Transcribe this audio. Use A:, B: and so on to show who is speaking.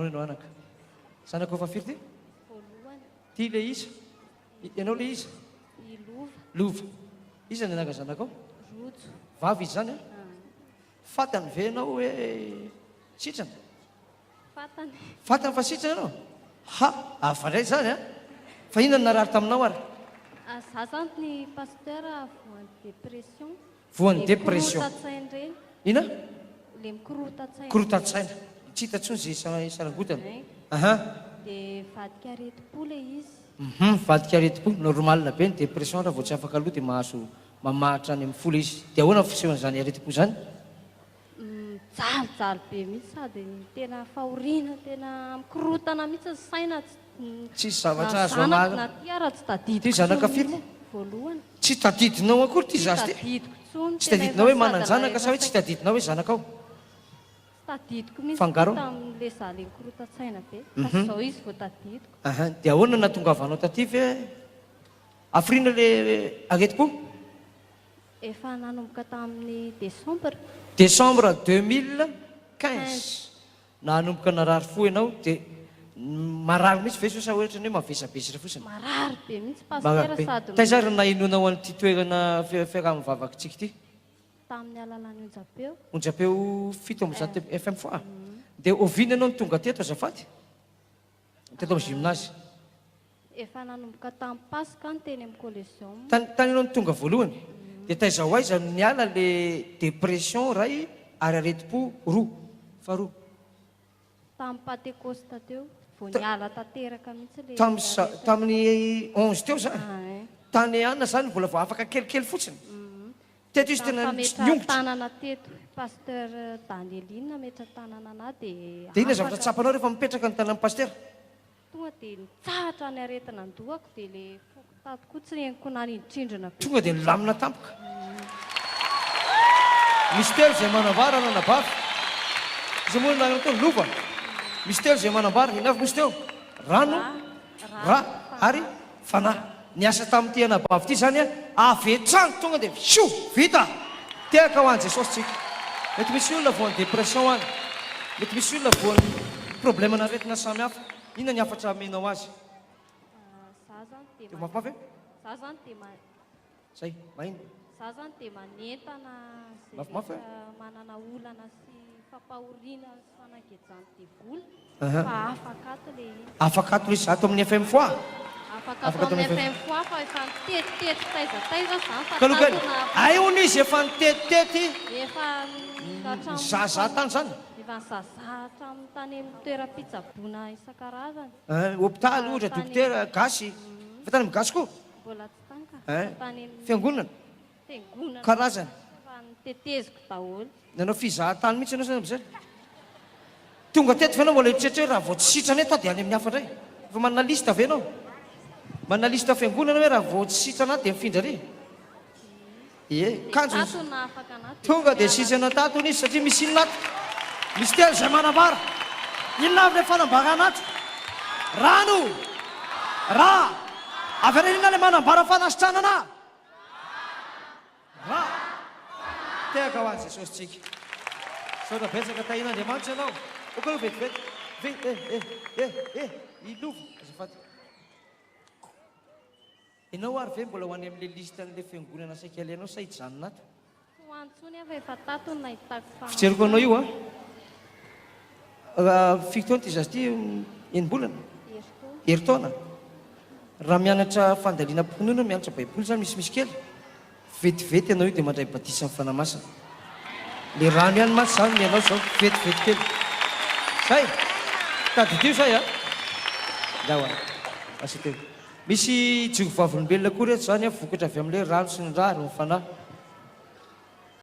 A: Ianao anaka. Zanakao fahafiry ity?
B: Voalohany.
A: Ity ilay iza? Ianao ilay iza?
B: I Lova.
A: Lova. Iza ny anaka zanakao?
B: Rojo.
A: Vavy izy izany an? Fantany ve ianao hoe sitrana?
B: Fantany.
A: Fantany fa sitrana ianao? Ha! Hafa indray izany an! Fa inona no narary taminao ary?
B: Za zany ny pasteur voan'ny dépression.
A: Voan'ny dépression.
B: Le mikorotan-tsaina ireny.
A: Inona?
B: Le mikorotan-tsaina.
A: Korotan-tsaina. Tsy hita intsony izay isarangotana. Aha.
B: Dia vadika aretim-po ilay izy.
A: Hum, vadika aretim-po. Normal be ny dépression raha vao tsy afaka aloha dia mahazo mamahatra any amin'ny fo ilay izy. Dia ahoana ny fisehon'izany aretim-po izany?
B: Mijalijaly be mihitsy sady tena fahoriana tena mikorotana mihitsy ny saina tsy
A: Tsisy zavatra azo amara.
B: Na ty ara tsy tadidiko
A: Ty zanaka firy moa?
B: Voalohany.
A: Tsy tadidinao akory ty zaza ty?
B: Tsy tadidiko tsony.
A: Tsy tadidinao hoe manan-janaka sa hoe tsy tadidinao hoe zanakao?
B: Tsy tadidiko mihitsy
A: Fangaro.
B: tamin'le za le nikorotan-tsaina be. Fa zao izy vao tadidiko.
A: Aha, dia ahoana no nahatongavanao taty ve? Hafiriana le aretim-po?
B: Efa nanomboka tamin'ny décembre.
A: Décembre 2015. Nanomboka narary fo ianao dia marary mihitsy ve sa ohatran'ny hoe mavesabesatra fotsiny?
B: Marary be mihitsy
A: Marary
B: pasitera
A: be.
B: sady
A: Taiza ary no nahenoanao an'ity toerana fiaraha-mivavaka tsika ity?
B: Tamin'ny alalan'ny onjam-peo.
A: Onjam-peo 107 FM foa? Dia oviana ianao no tonga teto azafady? Teto amin'ny gymnase.
B: Efa nanomboka tamin'ny Paska aho teny amin'ny Coliseum.
A: Tany tany ianao no tonga voalohany. Dia taiza ho aiza no niala le dépression iray ary aretim-po roa? Faharoa.
B: Tamin'ny Patekosta teo vao niala tanteraka mihitsy le
A: Tamin'ny sa-
B: aretina.
A: tamin'ny 11 teo zany.
B: Ah,
A: Tany Anna zany mbola vao afaka kelikely fotsiny. Teto izy tena
B: Tamin'ny
A: niongotra.
B: fametrahan-tanana teto, Pasteur Danieline nametra-tanana anah dia
A: Dia inona zavatra
B: afaka.
A: tsapanao rehefa mipetraka ny tanan'ny pasitera?
B: Tonga dia nitsahatra ny aretina an-dohako dia le foko tato koa tsy reniko nanindrindrina be.
A: Tonga dia nilamina tampoka. Misy telo izay manambara ranabavy. Iza moa no anarana teo? Lova. Misy telo izay manambara. Inona avy moa izy teo? Rano, ra ary fanahy. Niasa tamin'ity anabavy ity izany avy hatrany tonga dia fioo! Vita! Tehaka ho an'i Jesosy tsika. Mety misy olona voan'ny dépression any. Mety misy olona voan'ny problème-n'aretina samihafa. Inona ny hafatra amenao azy?
B: Za zany dia
A: Teo mafimafy e?
B: Za zany dia
A: Zay, maheno.
B: Za zany dia manentana izay
A: Mafimafy
B: rehetra manana olana sy fampahoriana sy fanagejan'ny devoly
A: Aha.
B: fa afaka ato le izy.
A: Afaka ato le izy ato amin'ny FM Foix.
B: Afaka ato amin'ny FM Foix fa efa nitetitety taiza taiza zany fa
A: Kaloha kely.
B: tato na
A: Hay hono izy efa nitetitety.
B: Efa hatramin'ny
A: Nizahazaha tany zany.
B: Efa nizahazaha hatramin'ny tany amin'ny toeram-pitsaboana isan-karazany.
A: Hein, hopitaly ohatra, dokotera, gasy. Efa tany amin'ny gasy koa?
B: Mbola tsy tany ka.
A: Hein,
B: Fa tany amin'ny
A: fiangonana?
B: Fiangonana.
A: Karazany.
B: Fa noteteziko daholo.
A: Nanao fizahan-tany mihitsy ianao sa amin'izay? Tonga teto ve ianao mbola hieritreritra hoe raha vao tsy sitrana eto aho dia any amin'ny hafa indray? Efa manana liste ve ianao? Manana liste fiangonana hoe raha vao tsy sitrana ato dia mifindra ary? Ie, kanjo
B: Tato no nahafaka anah dia
A: tonga dia
B: miala.
A: sitrana tato hono izy satria misy inona ato? Misy telo izay manambara. Inona avy ilay fanambarana ato? Rano! Ra! Avy any inona ilay manambara fanasitranana? Ra! Tehaka ho an'i Jesosy tsika. Misaotra betsaka tahian'Andriamanitra ianao. Ok aloha vetivety. Ve eh eh eh eh i Lova azafady. Ianao ary ve mbola ho any amin'ilay liste an'ilay fiangonana saika alehanao sa hijanona ato?
B: Tsy ho any intsony aho fa efa tato no nahitako fanafody.
A: Fijeriko anao io an! Raha firy taona ity zaza ity? Enim-bolana?
B: Herintaona.
A: Herintaona? Raha mianatra fandalinam-pinoana, mianatra baiboly izany misimisy kely, vetivety ianao io dia mandray batisan'ny Fanahy Masina. Le rano ihany mantsy izany ny anao izao, vetivety kely. Zay! Tadidio izay an! Ndao ary. Lasa teo. Misy jiro vavolombelona koa reto izany an, vokatra avy amin'ilay rano sy ny ra ary ny Fanahy.